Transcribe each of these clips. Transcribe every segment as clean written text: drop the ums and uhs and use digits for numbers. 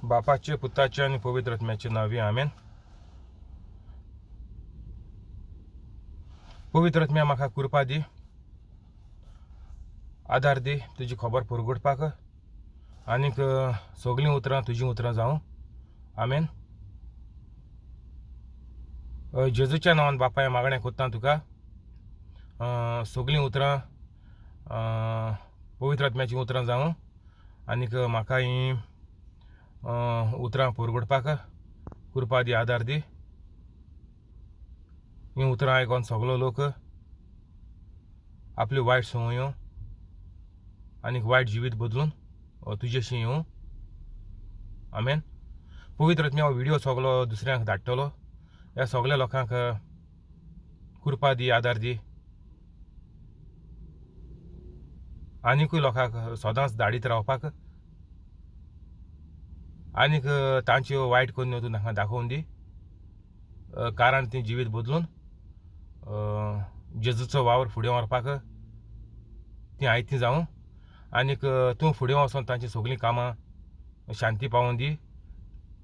बापाचे, पुताचे आनी पवित्र आत्म्याचे नांवी, आमेन. पवित्र आत्म्या, म्हाका कृपा दी, आदार दी तुजी खबर पुरगुटपाक आनीक सगळीं उतरां तुजीं उतरां जावं. आमेन. जेजूच्या नांवान बापाय मागणें कोत्ता तुका, सगळीं उतरां पवित्र आत्म्याचीं उतरां जावं आनीक म्हाका हीं उतरां पुरगुटपाक कृपा दी, आदार दी. हीं उतरां आयकोन सगलो लोक आपल्यो वायट संवयो आनीक वायट जिवीत बदलून तुजेशी येवं. आमेन. पवित्र आत्म्या हो व्हिडियो सगलो दुसऱ्यांक धाडटलो, ह्या सगल्या लोकांक कृपा दी, आदार दी, आनिकूय लोकांक सदांच धाडीत रावपाक आनीक तांच्यो वायट करण्यो तूं तांकां दाखोवन दी, कारण ती जिवीत बदलून जेजूचो वावर फुडें व्हरपाक ती आयती जावं आनीक तूं फुडें वचोन तांचीं सगळीं कामां शांती पावोवन दी,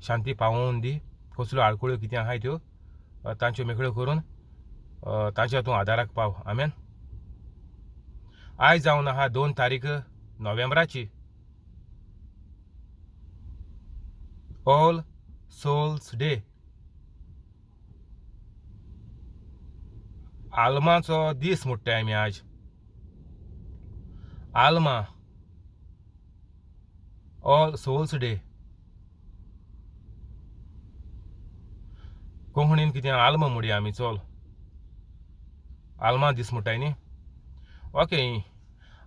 शांती पावोवन दी. कसल्यो आडखळ्यो कितें आहाय त्यो तांच्यो मेकळ्यो करून तांच्या तूं आदाराक पाव. आमेन. आयज जावन आहा 2 तारीख नोव्हेंबराची, ऑल सोल्स डे. आल्माचो दीस म्हणटाय आमी आज. आल्मा, ऑल सोल्स डे. कोंकणीन कितें आल्मा म्हणया आमी, चल आल्मा दीस म्हणटाय न्ही. ओके,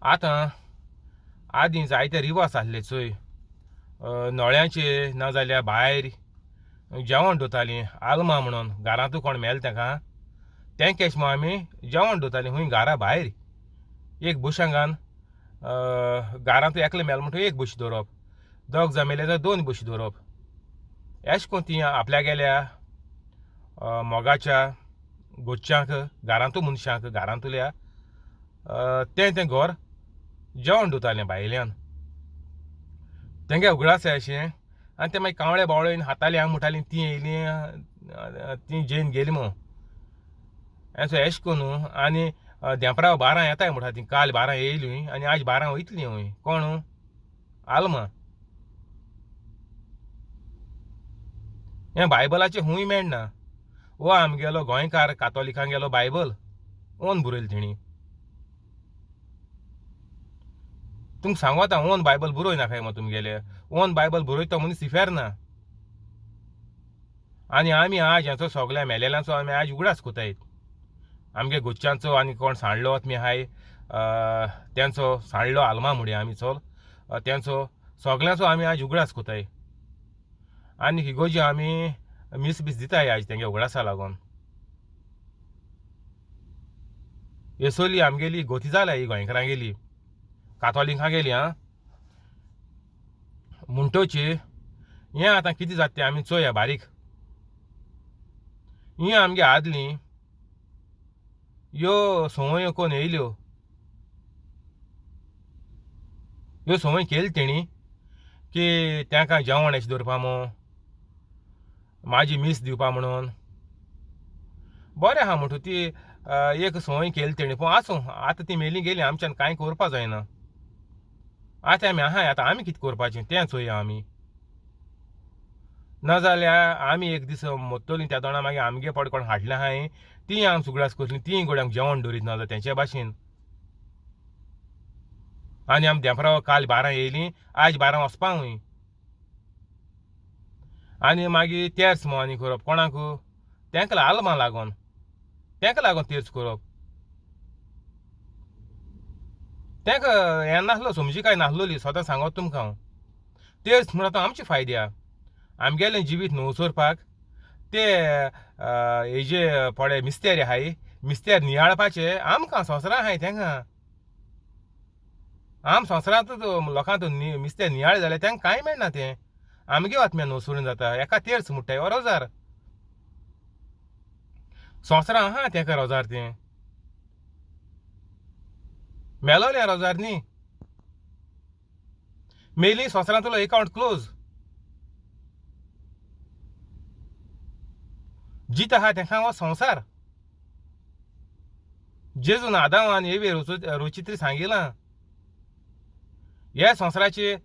आतां आदीं जायते रिवाज आसले चोय, नळ्यांचे नाजाल्यार भायर जेवण दवरतालीं आल्मा म्हणून. घरांतू कोण मेल ताका तें केश म्हूण आमी जेवण दवरतालीं खूंय घरा भायर. एक बुशांगान घरांतू एकलें मेल म्हणटकीर एक बशी दवरप, दोग जाण मेले जाल्यार 2 बशी दवरप. एश कोन ती आपल्या गेल्या मोगाच्या गोच्यांक, घरांतू मनशांक, घरांतुल्या तें तें घर जेवण दवरतालें भायल्यान. तेंगे उगडास अशें. आनी ते मागीर कावळे बावळे येवन हाताली हांगा म्हणटालीं, तीं येयलीं तीं जेवन गेलीं म्हूण. एसो एश कोन्नू. आनी देंपरा 12 येताय म्हणटा तीं, काल 12 येयलीं आनी आज 12 वयतलीं. हूंय कोण आल्मा. हें बायबलाचें हूंय मेळना. हो आमगेलो गोंयकार कातोलिकांगेलो बायबल ओन बरयलें तेणी. तुमकां सांगता, ओन बायबल बरोय नाकाय मग तुमगेले. ओन बायबल बरयता मनीस इफेर ना. आनी आमी आज हांचो सगल्या मेलेल्यांचो आमी आज उगडास कोताय. आमगे गोच्यांचो आनी कोण सांडलो मी हाय तेंचो सांडलो आल्मा म्हणया आमी, चल तेंचो सगल्यांचो आमी आज उगडास कोताय. आनी इगोजी आमी मीस बीस दिताय आज तेंगे उगडासा लागून. येसोली आमगेली गोती जाल्या ही गोंयकारांगेली, कातोलिकांगेली. आं म्हणटोची हें आतां कितें जाता तें आमी चोया बारीक. ही आमगे आदली ह्यो संवयो कोण येयल्यो, ह्यो संवय केली तेणी की तांकां जेवण अशें दवरपा म्हूण, म्हाजी मीस दिवपा म्हणून. बरें आहा म्हणटा ती एक संवय केली तेणी, पूण आसूं आतां ती मेली गेली, आमच्यान कांय करपा जायना. आतां आमी आहाय, आतां आमी कितें करपाचें तें चोया आमी. नाजाल्यार आमी एक दीस मोत्तोलीं त्या दोणा मागीर आमगे पड कोण हाडलें आहाय तीं आम उगडास करतलीं, तीं गोड्यांक जेवण दवरीत ना जाल्यार तेंचे भाशेन. आनी आमी देंपरा काल 12 येयलीं, आयज 12 वचपा हूंय. आनी मागीर तेर्स म्हूण आनी करप कोणाक, तेंका आल्मा लागून, तेंका लागून तेर्स करप. तेंका हें नासलो, समजी काय नासलोली, सदां सांगत तुमकां हांव. तेर्स म्हणून आतां आमचे फायद्या, आमगेलें जिवीत न्हवसरपाक ते हेजे पळय मिस्तेर आहाय, मिस्तेर नियाळपाचे आमकां संवसारां आहाय तेंकां. आम संवसारांतूच लोकांत मिस्तेर नियाळ जाल्यार तेंकां कांय मेळना तें. आमगे आत्म्या न्हवसरून जाता. एका तेर्स म्हणटाय हो रोजार, संवसारां आहा तेका रोजार, तें मेलोलें रोजार न्ही, मेली संवसारांतलो एकावंट क्लोज. जीत आहा तेंकां हो संवसार. जेजून आदांव आनी एवे रोचित्री सांगिलां, ह्या संवसाराचे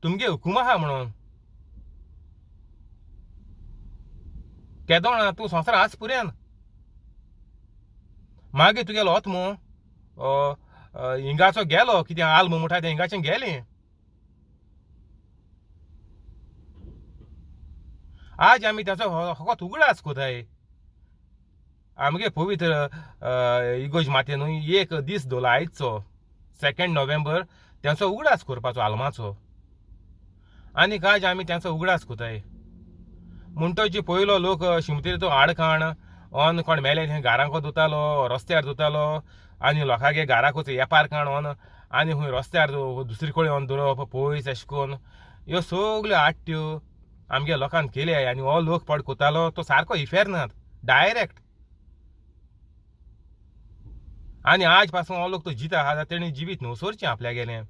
तुमगे हुकूम आहा म्हणून. केदोणा तूं संवसार आज पुऱ्यान मागीर तुगेलो आत्मो हिंगाचो गेलो, कितें आल्म म्हणटा तें हिंगाचें गेलें. आज आमी ताचो फकत उगडास कोताय. आमगे पवित्र इगोर्ज माते न्हू एक दीस दवरला आयचो 2 नोव्हेंबर, तांचो उगडास करपाचो आल्माचो. आनीक आज आमी तांचो उगडास कोताय. म्हणटची पयलो लोक शिमतेर तो आडखाण ऑन कोण मेले थंय घरांको धुतालो, रस्त्यार धुतालो, आनी लोकांगे घराकूच येपार काण ऑन आनी खंय रस्त्यार दुसरी कडेन ऑन दवरप पयस अशें करून ह्यो सगल्यो आट्ट्यो आमगे लोकान केले. आनी हो लोक पड कोतालो तो सारको इफेर्नांत डायरेक्ट. आनी आज पासून हो लोक तो जिता आहा तेणी जिवीत न्हू सोरचें आपल्यागेलें.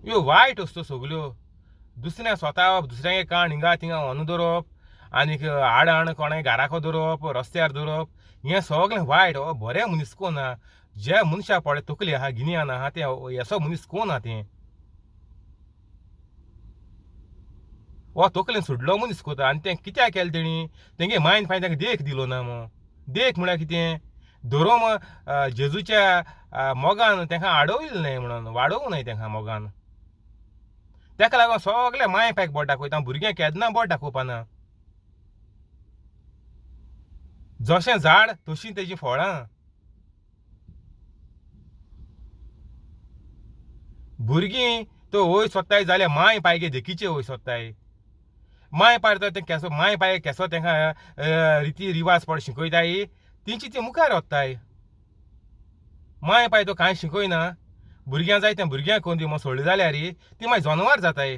ह्यो वायट वस्तू सगल्यो दुसऱ्या स्वता दुसऱ्यांगे काण हिंगा थिंगा व्हरून दवरप आनीक आडाण कोणाय घराको दवरप रस्त्यार दवरप हें सगळें वायट. हो बरें मनीस कोण ना, जे मनशा पळय तकली आहा गिन्यान आहा तें येसो मनीस कोण ना तें. हो तकलेन सोडलो मनीस कोता. आनी तें कित्याक केलें तेणी तेंगे मायन फायन तांकां देख दिलो ना मू. देख म्हळ्यार कितें, धरोम जेजूच्या मोगान तांकां आडोवलें न्हय म्हणून, वाडोवंक न्हय तांकां मोगान. ताका लागून सगळे माय पायक बोट दाखयता, भुरग्यांक केन्ना बोट दाखोवपाना. जशें झाड तशीं तेजीं फळां. भुरगीं तो वयर सोदताय जाल्यार माय पायगे देखीचे वयर सोदताय. माय पाय तर तें केसो माय पाय केसो तांकां रिती रिवाज पड शिकयताय तेंची ती मुखार वताय. माय पाय तो कांय शिकयना, भुरग्यां जाय तें भुरग्यांक करून दी म्हूण सोडलें जाल्यार ती मागीर जनवार जाताय.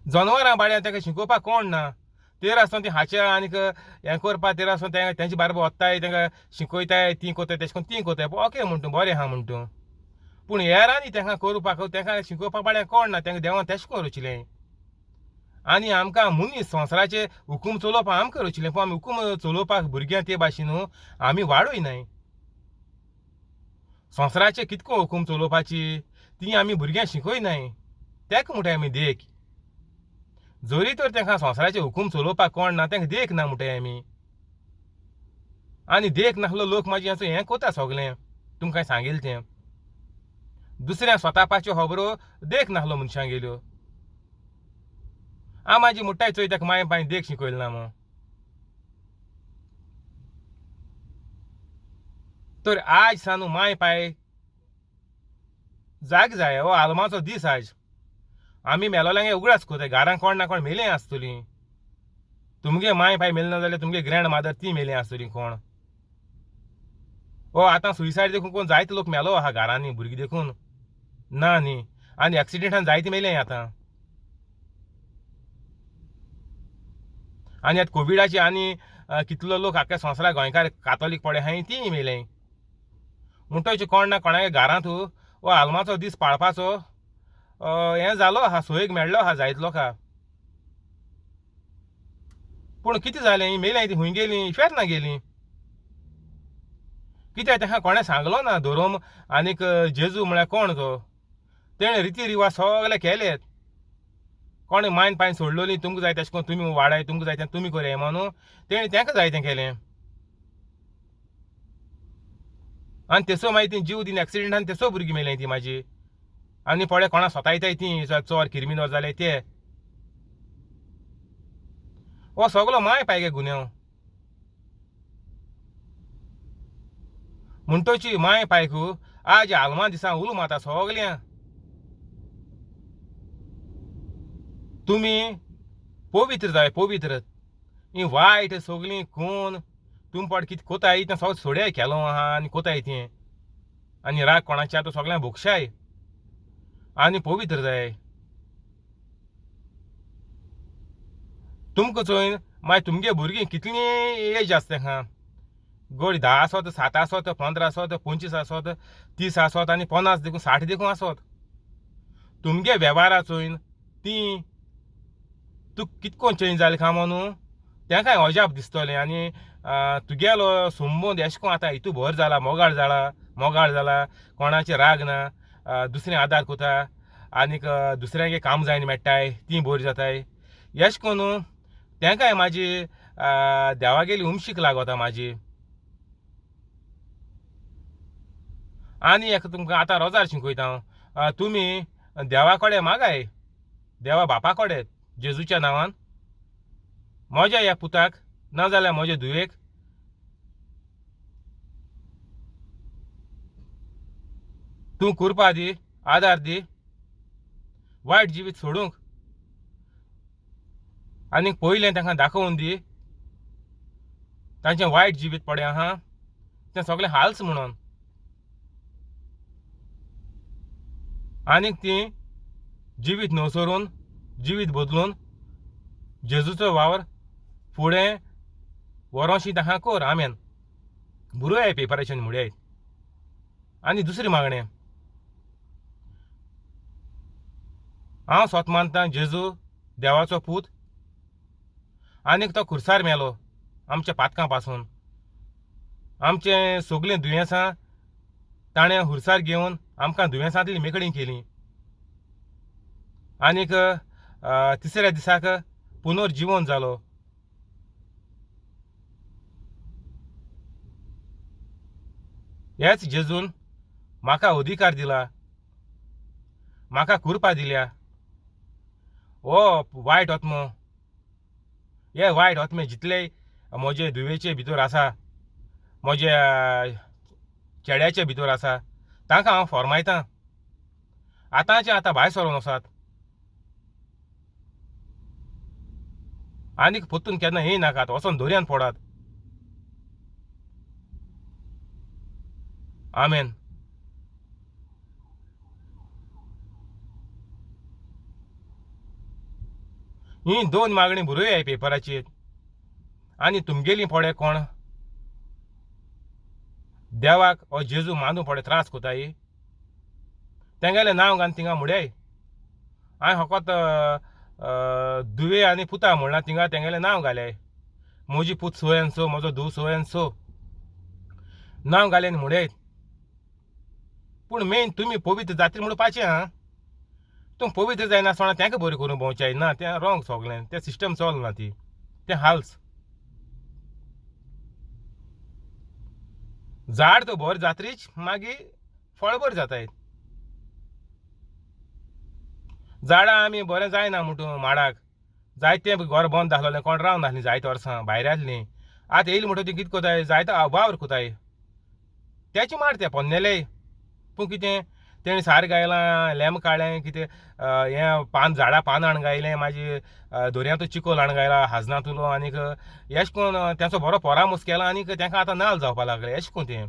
जनवरां बाड्यां तांकां शिकोवपाक कोण ना. तेर आसतना ती हाच्या आनीक हें करपाक तेर आसतना तें तेंचे बाराबर वताय तांकां शिकयताय, तीं कोताय तेशें करून तीं कोताय ओके म्हण तूं बरें आहा म्हण तूं. पूण हेरांनी तांकां करपाक तांकां शिकोवपाक बाड्यां कोण ना, तांकां देवान तेशें करून रचिलें. आनी आमकां मनीस संवसाराचे हुकूम चलोवपाक आमकां रचिलें, पूण आमी हुकूम चलोवपाक भुरग्यां ते भाशेन न्हू आमी वाडोयनाय. संवसाराचे कितको हुकूम चलोवपाची ती आमी भुरग्यांक शिकयनाय. तेका म्हणटाय आमी देख. जरी तर तांकां संवसाराचे हुकूम चलोवपाक कोण ना तांकां देख ना म्हणटाय आमी. आनी देख नासलो लोक मागीर हाचो हें कोता सगळें तुमकां सांगिल्लें तें. दुसऱ्या स्वतापाच्यो खबरो देख नासलो मनशांगेल्यो. आं माजी मुट्टाय चोय ताका माय पाय देख शिकयलें ना म्हूण. तर आज सानू माय पाय जाग जाय. हो आल्माचो दीस आज. आमी मेलोल्यांगे उगडास कोताय. घरान कोण ना कोण मेलें आसतलीं. तुमगे माय पाय मेले ना जाल्यार तुमगे ग्रँड मादर ती मेलें आसतली कोण. हो आतां सुसायड देखून कोण जायते लोक मेलो आहा घरांनी भुरगीं देखून ना न्ही. आनी एक्सिडेंटान जायते मेले आतां. आनी आतां कोविडाची आनी कितलो लोक आख्या संवसाराक गोंयकार कातोलीक पडे आहाय तीय मेले. म्हणटच कोण ना कोणागे घरांत हो आल्माचो दीस पाळपाचो हें जालो आहा, सोयीक मेळ्ळो आहा जायत लोकां. पूण कितें जालें, ही मेलें ती खूंय गेलीं, इफेर्ना गेलीं. कित्याक तांकां कोणें सांगलो ना धोरोम आनीक जेजू म्हळ्यार कोण तो. तेणें रिती रिवाज सगळे केले. कोणें मायन पायन सोडलोली तुमकां जाय तेशें करून तुमी वाडाय, तुमकां जाय तें तुमी करया म्हणून तेणें तांकां जाय तें केलें. आनी तेसो मागीर ती जीव दिवन एक्सिडेंटान तेसो भुरगीं मेलें ती म्हाजी. आनी पळय कोणा सोतायताय ती चोर किर्मिनोर जाले ते. हो सगलो माय पायगे गुन्यांव. म्हणटची माय पायक आज आल्मा दिसा उलो मारता सगळ्यां, तुमी पवित्र जाय पवित्र. ही वायट सगळीं कोण तुमी पड कितें कोताय तें सगळें सोडयाय केलो आहा आनी कोताय तें. आनी राग कोणाचे आतां सगळ्यांक भोगशाय आनी पवित्र जाय. तुमकां चोयन मागीर तुमगे भुरगीं कितलीं एज आसा तांकां, गड 10 आसत, 7 आसत, 15 आसत, 25 आसत, 30 आसत आनी 50 देखून 60 देखून आसत. तुमगे वेव्हारा चोयन तीं तूं कितकोन चेंज जालें काय म्हणून तेंकांय अजाप दिसतलें. आनी तुगेलो संबंद एशें कोन्न आतां हितू बरो जाला, मोगाळ जाला, मोगाळ जाला, कोणाचेर राग ना, दुसऱ्यां आदार कोता आनीक दुसऱ्यांगे काम जायन मेळटाय, तीं बरीं जाताय. एशें कोन्न तेंकांय म्हाजी देवागेली उमशीक लागोता म्हाजी. आनी एक तुमकां आतां रोजार शिकयता हांव, तुमी देवा कडेन मागाय, देवा बापा कडेन जेजूच्या नांवान म्हज्या ह्या पुताक नाजाल्यार म्हजे धुवेक तूं कुरपा दी, आदार दी, वायट जिवीत सोडूंक आनीक पयलें तांकां दाखोवन दी तांचें वायट जिवीत पळय आहा तें सगळें हाल्स म्हणून. आनीक तीं जिवीत न्हवसरून जिवीत बदलून जेजूचो वावर फुडें व्हरोशी तांकां कर. आमेन. बरोय पेपराचेर म्हणयाय. आनी दुसरी मागणें, हांव सोत मानतां जेजू देवाचो पूत आनीक तो खुर्सार मेलो आमच्या पातकां पासून. आमचें सगलीं दुयेंसां ताणें खुर्सार घेवन आमकां दुयेंसांतली मेकळी केली. आनीक तिसऱ्या दिसाक पुनर्जिवन जालो. हेच जेजून म्हाका अधिकार दिला, म्हाका कुरपा दिल्या. हो वायट आत्मो, हे वायट आत्मे जितले म्हजे धुवेचे भितर आसा, म्हज्या चेड्याचे भितर आसा, तांकां हांव फॉर्मायतां. आतांचे आतां भायर सरोन वचात आनीक परतून केन्ना येयनाकात, वचोन दर्यान पडात. आमेन. ही दोन मागणी बरोय पेपराचेर. आनी तुमगेली पळय कोण देवाक हो जेजू मानू पळय त्रास कोताय तेंगेलें नांव घालून थिंगा मुड्याय. हांवें फकत दुवे आनी पुता म्हणलां, थिंगा तेंगेलें नांव घालें. म्हजी पूत सो एन सो, म्हजो धूव सो एन सो नांव घालें आनी मुड्याय. पूण मेन तुमी पवित्र जातली म्हणपाचें आं. तूं पवित्र जायनासतना तांकां बरें करूंक भोंवचें ना, तें रोंग सगळें, तें सिस्टम चलना ती, तें हाल्स. झाड तर बरें जातरीच मागीर फळ बरें जाताय. झाडां आमी बरें जायना म्हणटा माडाक जायतें घर बंद आसलेलें, कोण रावनासलीं नासलीं जायते वर्सां, भायर आसलीं. आतां येयलीं म्हणटकीर तीं कितें कोताय, जायतो वावर कोताय. तेचे माड ते पोन्नेले, पूण कितें तेणें सार घायलां, लेम काडलें, कितें हें पान झाडां पानां हाडून घायलें, मागीर दर्यांतलो चिकोल हाडून घायला हाजनांतलो. आनीक एशें करून तेंचो बरो परामोस केला आनीक तेंकां आतां नाल्ल जावपा लागले. एशें करून तें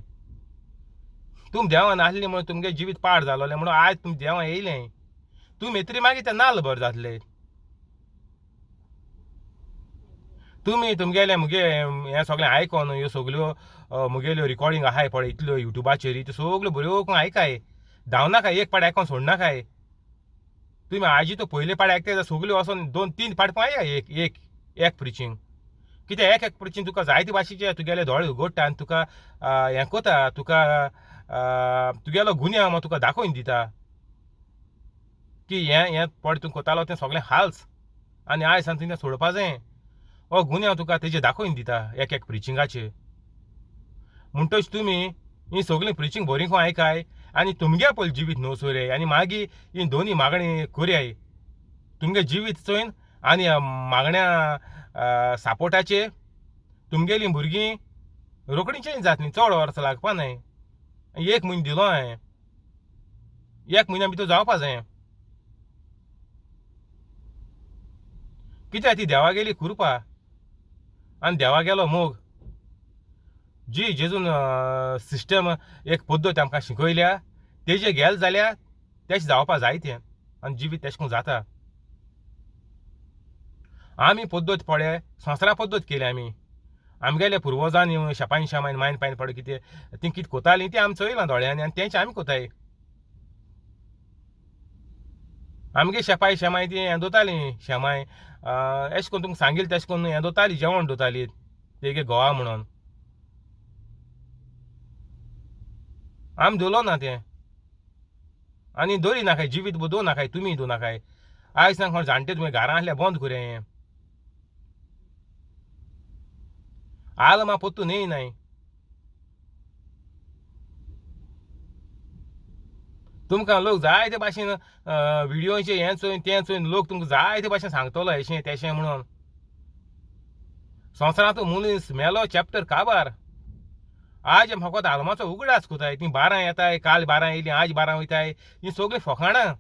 तुम देवान आसलीं म्हणून तुमगे जिवीत पाड जालोलें म्हणून आयज तुम देवां येयलें, तुमी येतरी मागीर ते नाल्ल बरे जातले. तुमी तुमगेलें मुगे हें सगळें आयकोन ह्यो सगल्यो मुगेल्यो रिकॉर्डिंग आहाय पळय इतल्यो युट्यूबाचेर, त्यो सगल्यो बऱ्यो करून आयकाय, धांवनाकाय, एक पाट आयकोन सोडनाकाय. तुमी आजी तो पयले पाट आयकता जाल्यार सगल्यो वचोन 2-3 पाट पळय एक एक एक प्रिचींग. कित्याक एक एक प्रिचींग तुका जायते भाशेचे तुगेले दोळे उगडटा आनी तुका हें कोता, तुका तुगेलो गुन्यांव तुका दाखोवन दिता की हें हें पळय तूं कोतालो तें सगळें हाल्स आनी आयज सान तुवें तें सोडपा जाय. हो गुन्यांव तुका तेजे दाखोवन दिता एक एक प्रिचिंगाचे. म्हणटच तुमी ही सगळीं प्रिचींग बरीं करून आयकाय आनी तुमगे पयलीं जिवीत न्हू सोरयाय आनी मागीर ही दोनी मागणी करयाय. तुमगे जिवीत चोयन आनी मागण्या सापोर्टाचे तुमगेलीं भुरगीं रोखडीं चेंज जातलीं, चड वर्सां लागपा नाय. एक म्हयनो दिलो हांवें, एक म्हयन्या भितर जावपा जाय. कित्याक ती देवागेली कृपा आनी देवागेलो मोग जी जेजून सिस्टम एक पद्दत आमकां शिकयल्या तेजे गेले जाल्यार तेश जावपा जाय तें आनी जिवीत तेश करून जाता. आमी पद्दत पळय संवसारा पद्दत केली आमी, आमगेले पुर्वजांनी शेपायन शेमायन मायन पायन पळय कितें तीं कितें कोतालीं तें आमी चोयलां दोळ्यांनी आनी तेंच आमी कोताय. आमगे शेपाय शेमाय ती हें दवरताली शेमाय एशें करून तुमकां सांगिल्लें तेशें करून हें दवरताली जेवण दवरताली तेगे घोवा म्हणून. आमी दवरलो ना तें आनी दवरी नाकाय जिवीत दवर नाकाय तुमी दवर नाकाय. आयज ना कोण जाणटे तुमी घरां आसल्यार बंद करुया हें. आल्मा पोत्तून येयनाय. तुमकां लोक जायते भाशेन विडियोचे हें चोयन तें चोयन लोक तुमकां जायते भाशेन सांगतलो एशें तेशें म्हणून. संवसारांत मनीस मेलो चॅप्टर काबार. आज फकत आल्माचो उगडास कोताय. तीं बारां येताय, काल बारां येयलीं, आज बारां वयताय, हीं सगळीं फकाणां.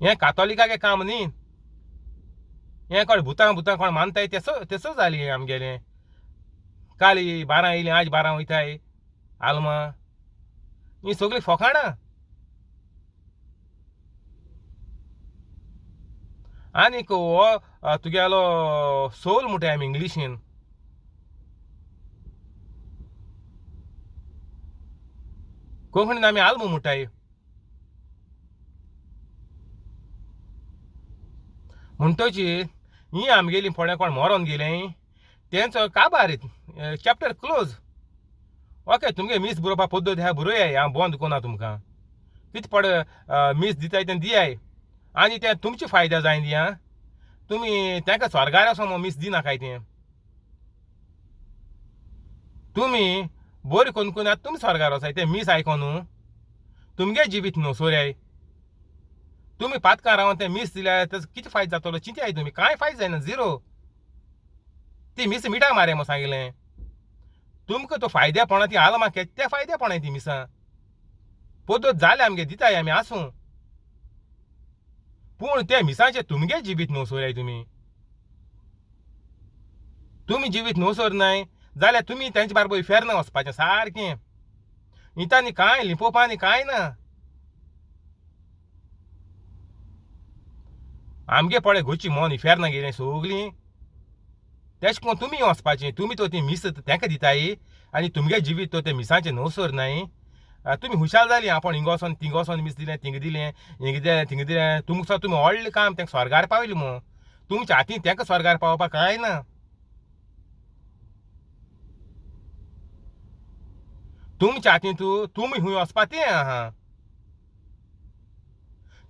हें कातोलिकागें काम न्ही. हें कोण भुतां भुतां कोण मानताय तेसो तेसो जालें आमगेलें. काल बारां येयलीं, आज बारां वयताय आल्मा, हीं सगळीं फकाणां. आनीक हो तुगेलो सोल म्हणटाय आमी इंग्लिशीन. कोंकणीन आमी आल्म म्हणटाय. म्हणटची ही आमगेली फोंड्या कोण मरोन गेलें तेंचो काबार चॅप्टर क्लोज. ओके तुमगे मीस बरोवपा पद्दत आहा बरोयाय, हांव बंद कोना तुमकां. कितें पड मीस दिताय तें दियाय आनी तें तुमचे फायद्या जायन दिया. तुमी तांकां स्वर्गार वचोन म्हूण मीस दिनाकाय तें. तुमी बरें करून करून आतां तुमी स्वर्गार वचाय तें मीस आयकोन न्हू. तुमगे जिवीत न्हू सोऱ्याय. तुमी पातकां रावन तें मीस दिल्यार तेजो कितें फायदो जातलो चिंतयाय तुमी. कांय फायदो जायना, झिरो. ती मीस मिठा मारे म्हूण सांगिल्लें तुमकां. तो फायद्यापणां ती आल्मां केत्या फायद्यापणां ती मिसां. पद्दत जाल्या आमगे दिताय आमी आसूं, पूण ते मिसांचे तुमगे जिवीत न्हू सोऱ्याय. तुमी तुमी जिवीत न्हू सोर नाय जाल्यार तुमी तेंचे बारबर इफेर्ना वचपाचें सारकें. हितांनी कांय लिपोवपानी कांय ना. आमगे पळय गोची मन इफेर्ना गेलें सगलीं. तेश कोन तुमी वचपाचें. तुमी तो ती मीस तेंका दिताय आनी तुमगे जिवीत तो ते मिसांचें न्हू सोर नाय. तुमी हुशार जाली आपूण हिंगा वचोन थिंगा वचोन मीस दिलें, थिंगा दिलें, हिंगा दिलें, थिंगा दिलें. तुमकां तुमी व्हडलें काम तेंका स्वर्गार पावयलें म्हूण. तुमच्या हातीन तेंका स्वर्गार पावोवपाक कांय ना. तुमच्या हातीन तूं तुमी खूंय वचपा तें आहा.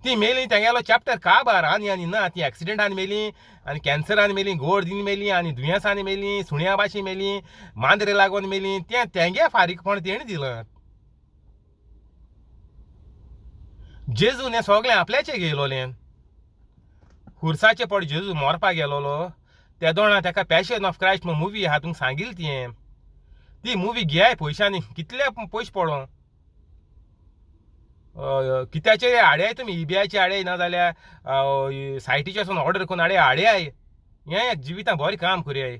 ती मेली तेगेलो चॅप्टर काबार आनी आनी ना. ती एक्सिडेंटान मेली आनी कॅन्सरान मेली, गोड दिन मेली आनी दुयेंसान मेली, सुण्या भाशेन मेली, मांद्रे लागून मेली. तें तेंगे फारीकपण तेणें दिलां. जेजून हें सगळें आपल्याचें घेयलोलें. खुर्साचे पड जेजू मरपाक गेलोलो तेदोणा तेका पॅशन ऑफ क्रायस्ट म्हूण मुवी आहा, तुमकां सांगिल्ली तुवें. ती मुवी घेयाय पयशांनी, कितले पयशे पडों कित्याचेर हाडयाय तुमी, इबेयाचेर हाडयाय ना जाल्यार सायटीचेर वचून ऑर्डर करून हाडयाय हाडयाय. हें एक जिवितांत बरें काम करयाय.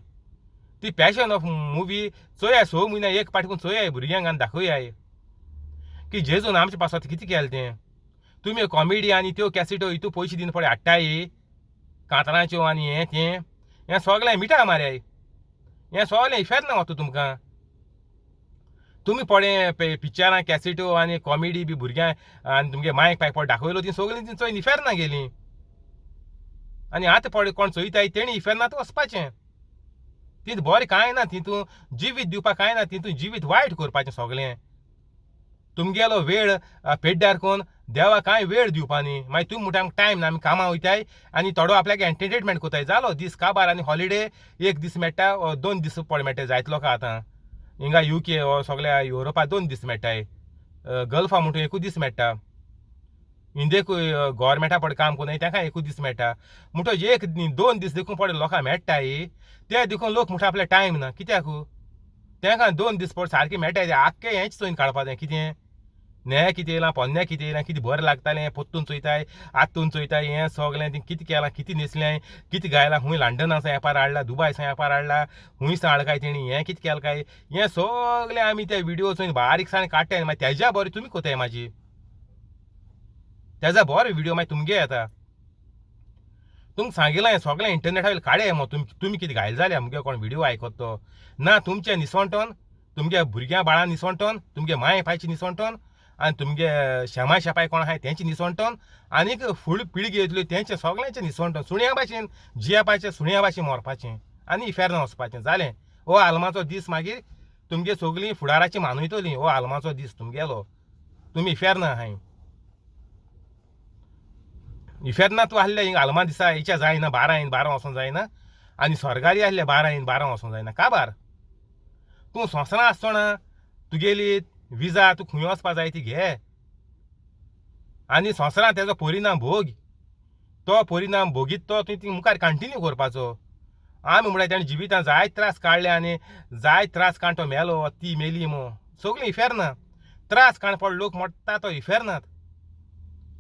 ती पॅशन ऑफ मुवी चोयाय, 6 म्हयन्या एक पाटी करून चोयाय भुरग्यांक आनी दाखोयाय की जेजून आमचे पासत कितें केलें तें. तुमी कॉमेडी आनी त्यो कॅसेटो हितू पयशे दिवन पळय हाडटाय कांतरांच्यो आनी हें तें, हें सगळें मिठा मारयाय. हें सगळें इफेर्ना वता तुमकां. तुमी पळय पिक्चरां कॅसेटो आनी कॉमेडी बी भुरग्यांक आनी तुमगे मायक पायक पळय दाखयलो ती सगळीं ती चोयन इफेर्ना गेलीं. आनी आतां पळय कोण चोयताय तेणी इफेर्नांत वचपाचें. तितूं बरें कांय ना, तितूं जिवीत दिवपाक कांय ना, तितूं जिवीत वायट करपाचें सगळें. तुमगेलो वेळ पेड्ड्यार करून देवा कांय वेळ दिवपा न्ही. मागीर तुमी म्हणटा आमकां टायम ना, आमी कामां वयताय आनी थोडो आपल्याक एंटरटेनमेंट कोताय. जालो दीस काबार आनी हॉलिडे एक दीस मेळटा, 2 दीस पळय मेळटा जायत लोकां. आतां हिंगा युके हो सगळ्या युरोपा 2 दीस मेळटाय, गल्फा म्हणटा एकूच दीस मेळटा, इंडियेकूय गोवोरमेंटा पळय काम कोन्नाय तेंकां एकूच दीस मेळटा. म्हणटच 1 2 दीस देखून पळय लोकांक मेळटाय ते देखून लोक म्हणटा आपल्याक टायम ना. कित्याक तेंकां 2 दीस पळय सारकें मेळटाय ते आख्खें हेंच चोयन काडपा जाय. कितें नये कितें येयलां, पोन्नें कितें येयलां, कितें बरें लागतालें पोत्तून चोयताय, आत्तून चोयताय, हें सगळें ती कितें केलां, कितें न्हेसलें, कितें गायलां, खूंय लंडना सावन एपार हाडला, दुबाय सावन एपार हाडला, खूंय सावन हाडला काय तेणी, हें कितें केलां काय, हें सगळें आमी ते विडियो चोयन बारीकसाणेन काडटाय. मागीर तेज्या बरें तुमी कोताय म्हाजी, तेजा बरो विडियो मागीर तुमगे येता. तुमकां सांगिलां हें सगळें इंटरनेटा वयलें काडया मो. तुमी कितें घायल जाल्या आमगे कोण विडियो आयकत तो ना. तुमचें निसणटोन तुमगे भुरग्यां बाळां निसणटोन, तुमगे मांय पायची निसणटोन, आनी तुमगे शेमाय शेपाय कोण आहाय तेंचे निसणटोन, आनीक फुडली पिळगी येतली तेंचे सगळ्यांचे निसणटोन. सुण्या भाशेन जियेवपाचें, सुण्या भाशेन मरपाचें आनी इफेर्ना वचपाचें. जालें. हो आल्माचो दीस मागीर तुमगे सगळीं फुडाराची मानयतलीं. हो आल्माचो दीस तुमगेलो. तुमी इफेर्ना आहाय. इफेर्ना तूं आहले हिंगा आल्मा दिसा इच्छा जायना, बारा इन बारा वचों जायना, आनी स्वर्गारी आहले बारा इन बारा वचों जायना. काबार तूं संवसारां आसतना तुगेली विजा तूं खंय वचपा जाय ती घे, आनी संवसारांत तेजो परिणाम भोग. तो परिणाम भोगीत तो तुवें ती मुखार कंटिन्यू करपाचो. आमी म्हळ्यार तेणें जिवितांत जायते त्रास काडले आनी जायते त्रास काडून तो मेलो, ती मेली मो सगळीं इफेर्ना. त्रास काडून पड लोक मोडटा तो इफेर्नात.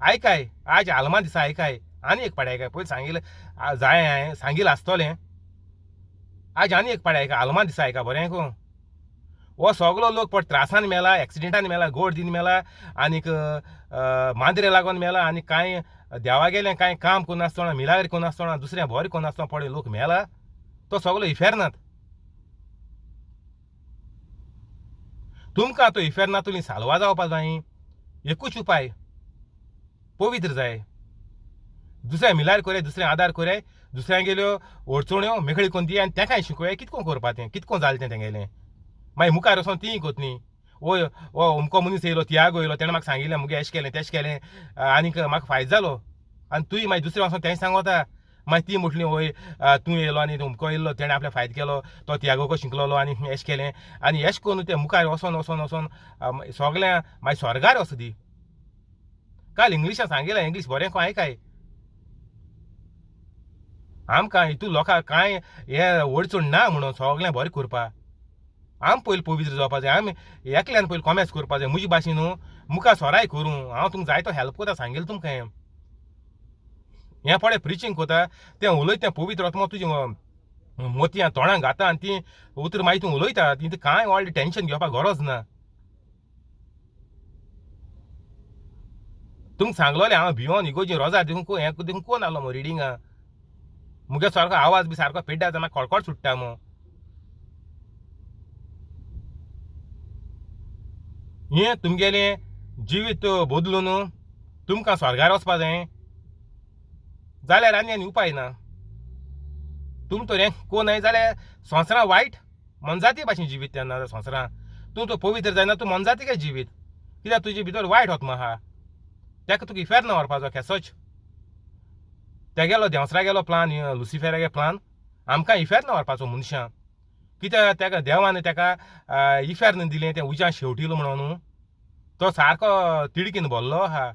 आयकाय आज आल्मा दिसा आयकाय, आनी एक पाड आयकाय. पयलीं सांगिल्लें जाय हांवें सांगिल्लें आसतलें. आज आनी एक पाड आयका, आल्मा दिसा आयका बरें आयकूं. हो सगलो लोक पड त्रासान मेला, एक्सिडेंटान मेला, गोड दीन मेला, आनीक मांद्रे लागून मेला, आनी कांय देवागेलें कांय काम करनासतना, मिलाग्र करनासतना, दुसऱ्या बरें करनासतना पळय लोक मेला. तो सगलो इफेर्नात. तुमकां तो इफेर्नांतली साल्वा जावपा जाय. एकूच उपाय, पवित्र जाय. दुसऱ्या मिलार कोराय, दुसऱ्या आदार कोराय, दुसऱ्यांगेल्यो अडचण्यो मेकळी करून दी आनी तेकाय शिकोय कितको करपा तें, कितको जालें तें तेंगेलें. मागीर मुखार वचोन तीय कोतली, ओय ओ अमको मनीस येयलो, तियागो येयलो, तेणें म्हाका सांगिल्लें मुगे एशें केलें तेशें केलें आनीक म्हाका फायदो जालो. आनी तूंय मागीर दुसरें वचोन तेंय सांगोता. मागीर ती म्हटली ओय तूं येयलो आनी अमको येयल्लो तेणें आपल्या फायदो केलो, तो तियागो शिकलोलो आनी एशें केलें. आनी एशें करून तें मुखार वचोन वचोन वचोन सगळ्यां मागीर स्वर्गार वचूं दी. काल इंग्लिशान सांगिल्लें, इंग्लीश बरें खंय आयकाय. आमकां हितू लोकांक कांय हें अडचण ना म्हणून सगळें बरें करपा. आम पयलीं पवित्र जावपा जाय. आमी एकल्यान पयलीं कोमेस करपा जाय. म्हजे भाशेन न्हू मुखार सराय करूं. हांव तुमकां जायतो हेल्प करता सांगिल्लें तुमकां. हें हें पळय प्रिचींग करता तें उलयता तें पवित्र आत्मो तुजें मोतयां तोंडाक घाता आनी तीं उतरां मागीर तूं उलयता. तितूं कांय व्हडलें टेंशन घेवपाक गरज ना. तुमकां सांगलोलें हांव भियोन इगोर्जी रोजार देखून हें देखून कोण आसलो मो रिडिंगा. मुगे सारको आवाज बी सारको पेड्ड्यार जाता, म्हाका खळखळ सुट्टा मो. हें तुमगेलें जिवीत बदलून तुमकां स्वर्गार वचपा जाय जाल्यार आनी आनी उपाय ना. तुम तर हें कोण जाल्यार संवसारां वायट मोनजाती भाशेन जिवीत तेन्ना संवसारां. तूं तो पवित्र जायना, तूं मोनजाती काय जिवीत, कित्याक तुजे भितर वायट आत्मा आहा. ताका तुका इफेर्न व्हरपाचो केसोच. तेगेलो देंवसरागेलो प्लान, लुसिफेरागे प्लान आमकां इफेर्न व्हरपाचो मनशां. कित्याक तेका देवान तेका इफेर्न दिलें, तें उज्यान शेवटिलो म्हणून तो सारको तिडकीन भरलो आहा.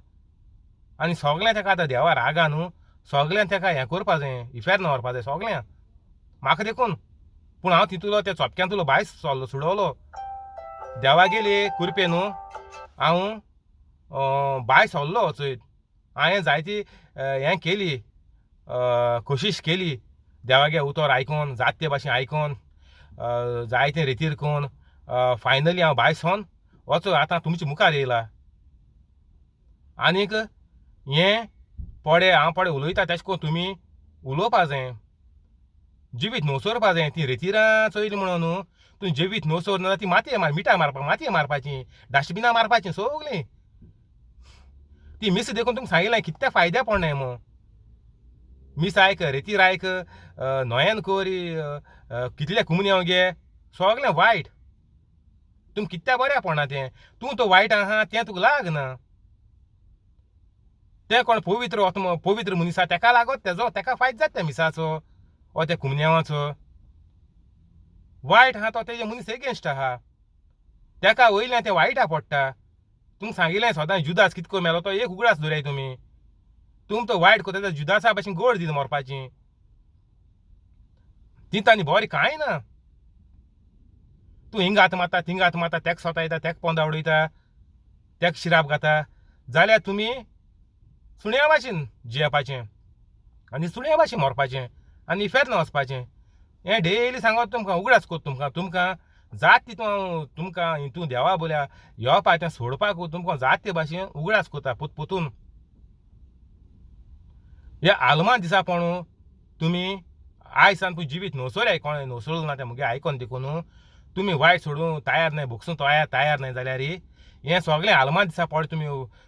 आनी सगळें तेका आतां देवा रागा न्हू, सगळ्यां तेका हें करपा जाय, इफेर्न व्हरपा जाय सगळ्यां. म्हाका देखून पूण हांव तितूलो त्या चोपक्यांतलो भायर सरलो, सुडवलो देवागेले कृपे न्हू. हांव भायर सरलो चोयत. हांवें जायती हें केली, कोशिश केली देवागे उतर आयकून, जात ते भाशेन आयकून, जायते रितीर करून फायनली हांव भायर सरून वचो आतां तुमचे मुखार येयला. आनीक हें पडे हांव पडे उलयता तेशें करून तुमी उलोवपा जाय. जिवीत नोसरपा जाय. ती रेतिरां चोयली म्हणून न्हू तूं जिवीत नोसर ना, ती मातये मार, मिठां मारपा, मातये मारपाची, डस्टबिनां मारपाची सगळीं. ती मीस देखून तुमकां सांगिल्लें कितले फायदे पडनाय मो. मीस आयक, रेतीर आयक, नोयेन कर, कितले कुमन्यांव गे, सगळें वायट. तुमकां कितल्या बऱ्या पडना तें. तूं तो वायट आहा तें तुका लागना. तें कोण पवित्र आत्मो, पवित्र मनीस आहा तेका लागत तेजो, तेका फायदो जाता त्या मिसाचो वो त्या कुमन्यांवाचो. वायट आहा तो तेजे मनीस एगेन्स्ट आहा, तेका वयल्यान तें वायटा पडटा. तुमकां सांगिल्लें सदां जुदास कितको मेलो तो एक उगडास दवराय तुमी. तुम तो वायट करता त्या जुदासा भाशेन गोड दिता मरपाची. ती तांणी बरें कांय ना. तूं हिंगा हात मारता, थिंगा हात मारता, तेका सोतायता, तेका पोंदा उडयता, तेका शिराप घाता, जाल्यार तुमी सुण्या भाशेन जियेवपाचें आनी सुण्या भाशेन मरपाचें आनी इफेर्न वचपाचें. हें डेली सांगत तुमकां, उगडास कोत तुमकां. तुमकां जात तितून हांव तुमकां हितून देवा बोल्या येवपा तें सोडपाक तुमकां जात ते भाशेन उगडास कोता पोतपोतून. ह्या आल्मा दिसा पण तुमी आयज सान पूण जिवीत नोसोर कोणें नोसळूं ना तें मुगे आयकोन देखून तुमी वायट सोडूंक तयार नाय, भोगसूंक तयार तयार नाय जाल्यार हें सगळें आल्मा दिसा पड तुमी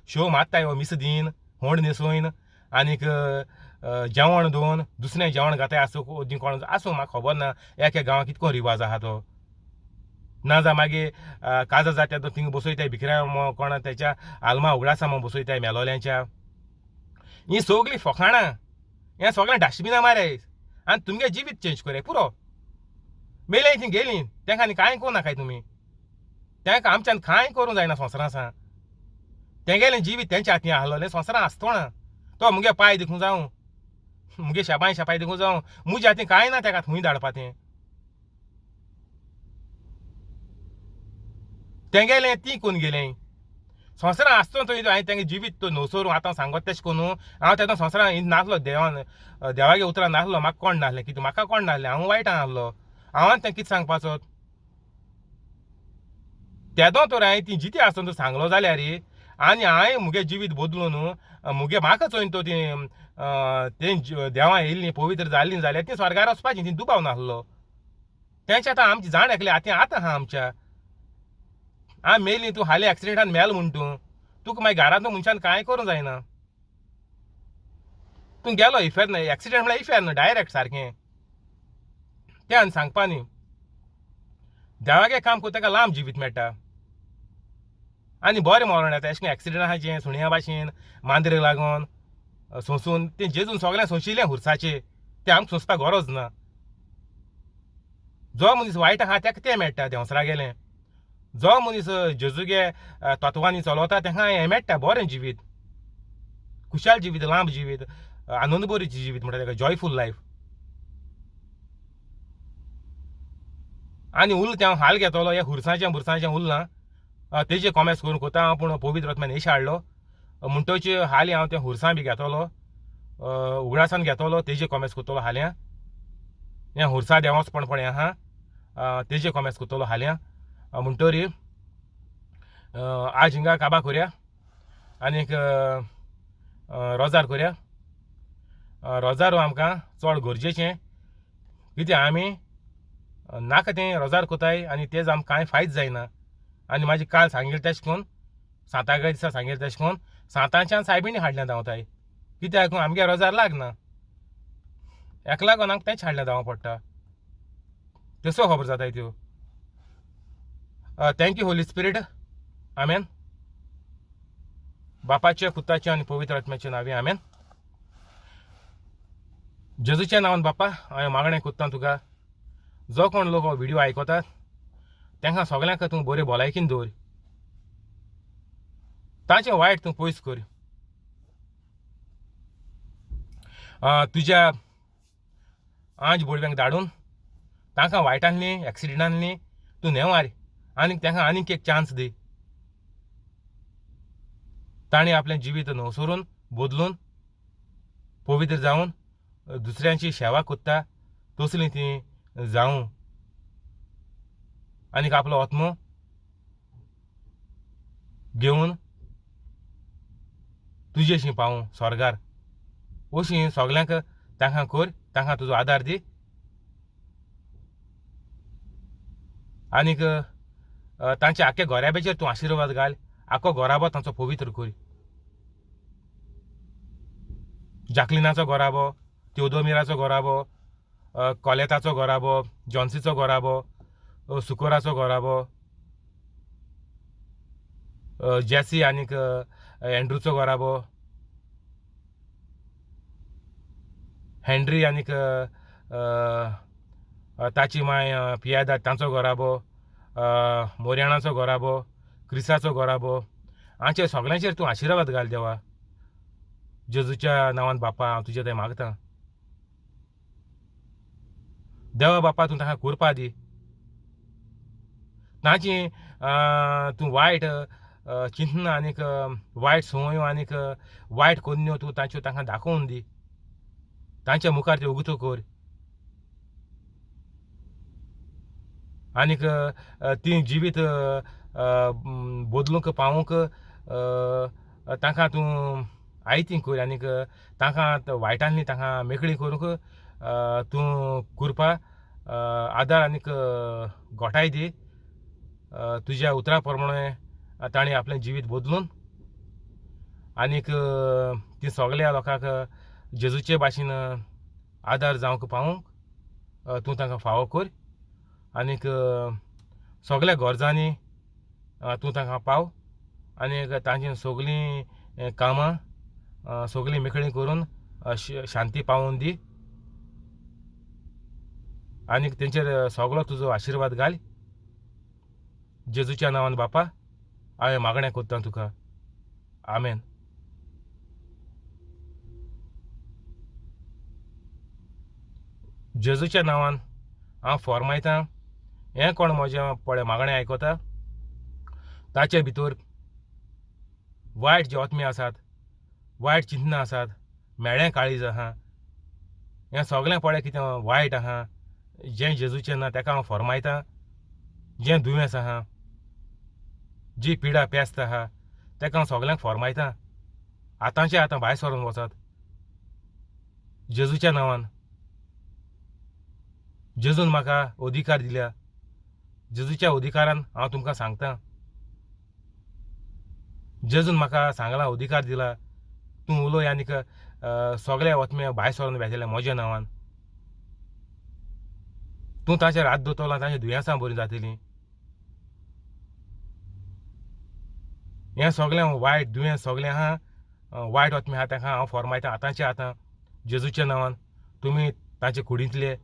शो मारताय हो मिस दीन होंड न्हेसोवन आनीक जेवण दवरून दुसरें जेवण घाताय आसूं दी कोण आसूं म्हाका खबर ना. एक एक गांवांत कितको रिवाज आहा तो. ना जाल्यार मागीर काजार जाता तेन्ना थिंगा बसयताय भिकऱ्या कोणा तेच्या आल्मा उगडासा म्हूण बसयताय मेलोल्यांच्या. हीं सगलीं फकाणां, हें सगळें डस्टबिना माराय आनी तुमगे जिवीत चेंज कराय पुरो. मेलें थंय गेलीं तेंका आनी कांय करूं नाकाय तुमी. तेंका आमच्यान कांय करूंक जायना संवसारां आसा. तेंगेलें जिवीत तेंच्या हातीन आहलोलें संवसारां आसतोना. तो मुगे पांय देखूं जावं, मुगे शेपाय शेपाय देखूं जावं, मुज्या हातीन कांय ना तेका थंय धाडपा तें. तेंगेलें ती कोन्न गेलें संवसारां आसतो थंय हांवें तेंगे जिवीत तो न्हवसोरू आतां सांगत तेशें करून हांव तेन्ना संवसारां नासलो, देवान देवागे उतरां नासलो, म्हाका कोण नासलें कितें, म्हाका कोण नासलें, हांव वायटान आहलो. हांव तें कितें सांगपाचो तेदो तर हांवें ती जिती आसतना तूं सांगलो जाल्यार आनी हांवें मुगे जिवीत बदलून मुगे म्हाका चोयन तो ती तें देवां येयल्लीं पवित्र जाल्लीं जाल्यार ती स्वर्गार वचपाची, ती दुबाव नासलो. तेंचे आतां आमची जाण एकले आतां आतां आहा आमच्या. आमी मेली तूं हालीं एक्सिडेंटान मेल म्हूण तूं तुका मागीर घरांत मनशान कांय करूंक जायना. तूं गेलो इफेर्न, एक्सिडेंट म्हळ्यार इफेर्न डायरेक्ट सारकें. तें आनी सांगपा न्ही. देवागे काम करता ताका लांब जिवीत मेळटा आनी बरें मरण येता. एशें एक्सिडेंटाचें सुण्या भाशेन मांद्रेक लागून सोंसून तें जेजून सगळें सोंशिल्लें हुरसाचें, तें आमकां सोंसपाक गरज ना. जो मनीस वायट आहा ताका तें मेळटा देंवसरा गेलें. जो मनीस जेजूगे तत्वांनी चलता ताका हें मेळटा बरें जिवीत, खुशाल जिवीत, लांब जिवीत, आनंदभरीत जिवीत म्हणटा ताका, जॉयफूल लायफ. आनी उरलां तें हांव हाल घेतलो हे हुरसाचें बुरसाचें उरलां तेजे कॉमेस करून कोता हांव, पूण पवित्र आत्म्यान येश हाडलो म्हणटोच हालीं हांव तें हुरसां बी घेतलो, उगडासान घेतलो, तेजे कॉमेस करतलो हाल्यां. हें हुरसा देवसपण पळय आहा तेजे कॉमेस करतलो हाल्यां. म्हणटरी आज हिंगा काबा करया आनीक रोजार करया. रोजार आमकां चड गरजेचें, कित्याक आमी नाका तें रोजार कोताय आनी तेज आमकां कांय फायद जायना. आनी म्हाजी काल सांगिल्लें तेशें करून सांताच्या दिसा सांगिल्लें तेशें करून सांताच्यान सायबिणी हाडल्या धांवताय, कित्याक आमगे रोजार लागना, हेका लागून आमकां तेंच हाडलें धांवो पडटा. तसो खबर जाताय त्यो. Thank you Holy Spirit, आमेन. बापाच्या पुताच्या आनी पवित्र आत्म्याच्या नांवी आमेन. जेजूच्या नांवान बापा हांवें मागणें कोत्ता तुका, जो कोण लोक हो व्हिडियो आयकतात तांकां सगल्यांक तूं बरे भलायकीन दवर, तांचें वायट तूं पयस कर. तुज्या आंज बोडव्यांक धाडून तांकां वायटांतली एक्सिडेंटांतली तूं नेवार आनीक तांकां आनीक एक चान्स दी. तांणी आपलें जिवीत नवसरून बदलून पवित्र जावन दुसऱ्यांची सेवा करता तसली ती जावं आनीक आपलो आत्मो घेवन तुजेशी पावूं स्वर्गार. अशी सगल्यांक तांकां कर, तांकां तुजो आदार दी आनीक तांच्या आख्या घराब्याचेर तूं आशिर्वाद घाल, आख्खो घराबो तांचो पवित्र कर. जाकलिनाचो घराबो, त्योदोमिराचो घराबो, कोलेताचो घराबो, जॉन्सीचो घराबो, सुकोराचो घराबो, जेसी आनीक एंड्रूचो घराबो, हेनरी आनीक ताची मांय पियादा तांचो घराबो, मोरयाणाचो घराबो, क्रिसाचो घराबो, हांचेर सगल्यांचेर तूं आशिर्वाद घाल देवा. जेजूच्या नांवान बापा हांव तुजे थंय मागता. देवा बापा तूं तांकां कुरपा दी, तांची तूं वायट चिंतना आनीक वायट संवयो आनीक वायट कोन्न्यो तूं तांच्यो तांकां दाखोवन दी, तांच्या मुखार त्यो उगतो कर आनीक ती जिवीत बदलूंक पावूंक तांकां तूं आयती कर आनीक तांकां वायटांतली तांकां मेकळी करूंक तूं कुरपा आदार आनीक घोटाय दी. तुज्या उतरा प्रमाणे तांणी आपलें जिवीत बदलून आनीक ती सगल्या लोकांक जेजूचे भाशेन आदार जावंक पावूंक तूं तांकां फावो कर आनीक सगल्या गरजांनी तूं तांकां पाव आनीक तांची सगलीं कामां सगलीं मेकळीं करून शांती पावोवन दी आनीक तेंचेर सगलो तुजो आशिर्वाद घाल. जेजूच्या नांवान बापा हांवें मागणें कोत्ता तुका, आमेन. जेजूच्या नांवान हांव फॉर्मायतां, हें कोण म्हजें पळय मागणें आयकता ताचे भितर वायट जे आत्मे आसात, वायट चिंतनां आसात, म्हेळें काळीज आहा, हें सगळें पळय कितें वायट आहा, जें जेजूचें ना ताका हांव फॉर्मायतां. जें दुयेंस आहा, जी पिडा पेस्त आहा, ताका हांव सगल्यांक फॉर्मायतां. आतांचे आतां भायर सरून वचात जेजूच्या नांवान. जेजून म्हाका अधिकार दिल्या, जेजूच्या अधिकारान हांव तुमकां सांगता. जेजून म्हाका सांगलां, अधिकार दिला, तूं उलोय आनीक सगळे आत्मे भायर सरून वेतले म्हज्या नांवान. तूं ताचेर हात दवरतलो, तांची दुयेंसां बरीं जातलीं. हें सगळें वायट दुयेंस सगळें आहा, वायट आत्मे आहा, ताका हांव फॉर्मायता आतांचे आतां जेजूच्या नांवान. तुमी ताचे कुडींतले,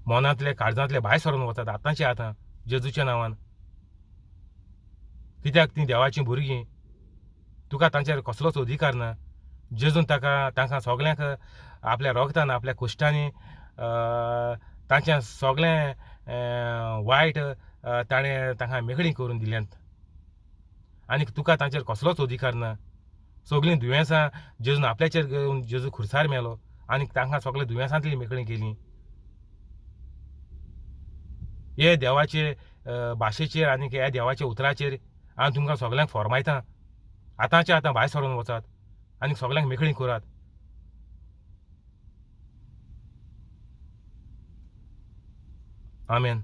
मनांतले, काळजांतले भायर सरून वचात आतांचे आतां जेजूच्या नांवान. कित्याक तीं देवाचीं भुरगीं, तुका तांचेर कसलोच अधिकार ना. जेजून ताका तांकां सगल्यांक आपल्या रोगतान, आपल्या कुश्टांनी तांचें सगळें वायट ताणें तांकां मेकळीं करून दिल्यांत आनीक तुका तांचेर कसलोच अधिकार ना. सगळीं दुयेंसां जेजून आपल्याचेर घेवन जेजू खुर्सार मेलो आनीक तांकां सगळ्या दुयेंसांतली मेकळीं केलीं. हे देवाचे भाशेचेर आनीक ह्या देवाच्या उतराचेर हांव तुमकां सगल्यांक फॉर्मायतां. आतांचे आतां भायर सरून वचात आनी सगल्यांक मेकळीं करात. आमेन.